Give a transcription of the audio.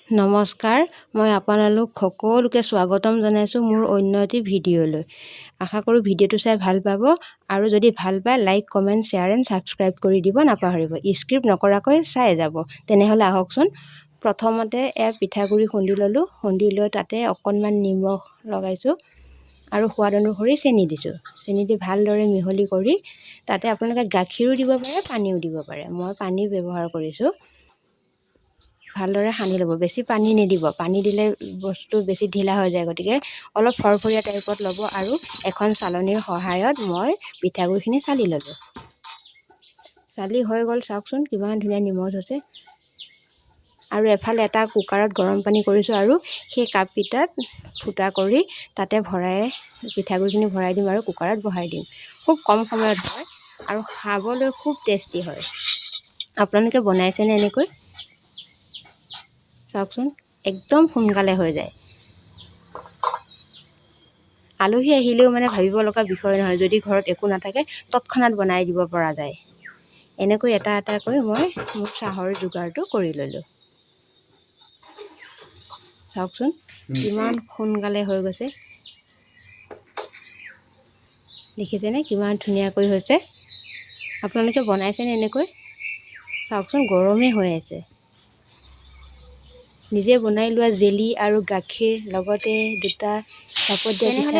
নমস্কাৰ, মই আপোনালোক সকলোকে স্বাগতম জনাইছোঁ মোৰ অন্য এটি ভিডিঅ'লৈ। আশা কৰোঁ ভিডিঅ'টো চাই ভাল পাব আৰু যদি ভাল পায়, like, comment, share and subscribe কৰি দিব নাপাহৰিব। স্কিপ নকৰাকৈ চাই যাব। তেনেহ'লে আহকচোন। প্ৰথমতে এয়া পিঠাগুড়ি খুন্দি ল'লোঁ। খুন্দি লৈ তাতে অকণমান নিমখ লগাইছোঁ আৰু সোৱাদ অনুসৰি চেনি দিছোঁ। চেনি দি ভালদৰে মিহলি কৰি তাতে আপোনালোকে গাখীৰো দিব পাৰে, পানীও দিব পাৰে। মই পানী ব্যৱহাৰ কৰিছোঁ। ভালদৰে সানি ল'ব। বেছি পানী নিদিব। পানী দিলে বস্তুটো বেছি ঢিলা হৈ যায়। গতিকে অলপ ফৰফৰীয়া টাইপত ল'ব আৰু এখন চালনীৰ সহায়ত মই পিঠাগুড়িখিনি চালি ল'লোঁ। চালি হৈ গ'ল। চাওকচোন, কিমান ধুনীয়া নিমজ হৈছে। আৰু এফালে এটা কুকাৰত গৰম পানী কৰিছোঁ আৰু সেই কাপকেইটাত ফুটা কৰি তাতে ভৰাই পিঠাগুড়িখিনি ভৰাই দিম আৰু কুকাৰত বহাই দিম। খুব কম সময়ত হয় আৰু খাবলৈ খুব টেষ্টি হয়। আপোনালোকে বনাইছেনে এনেকৈ? চাওকচোন, একদম সোনকালে হৈ যায়। আলহী আহিলেও মানে ভাবিব লগা বিষয় নহয়। যদি ঘৰত একো নাথাকে, তৎক্ষণাত বনাই দিব পৰা যায়। এনেকৈ এটা এটাকৈ মই মোৰ চাহৰ যোগাৰটো কৰি ল'লোঁ। চাওকচোন, কিমান সোনকালে হৈ গৈছে। দেখিছেনে, কিমান ধুনীয়াকৈ হৈছে? আপোনালোকে বনাইছেনে এনেকৈ? চাওকচোন, গৰমেই হৈ আছে। নিজে বনাই লোৱা জেলি আৰু গাখীৰ, লগতে দুটা ভাপত দিয়া পিঠা।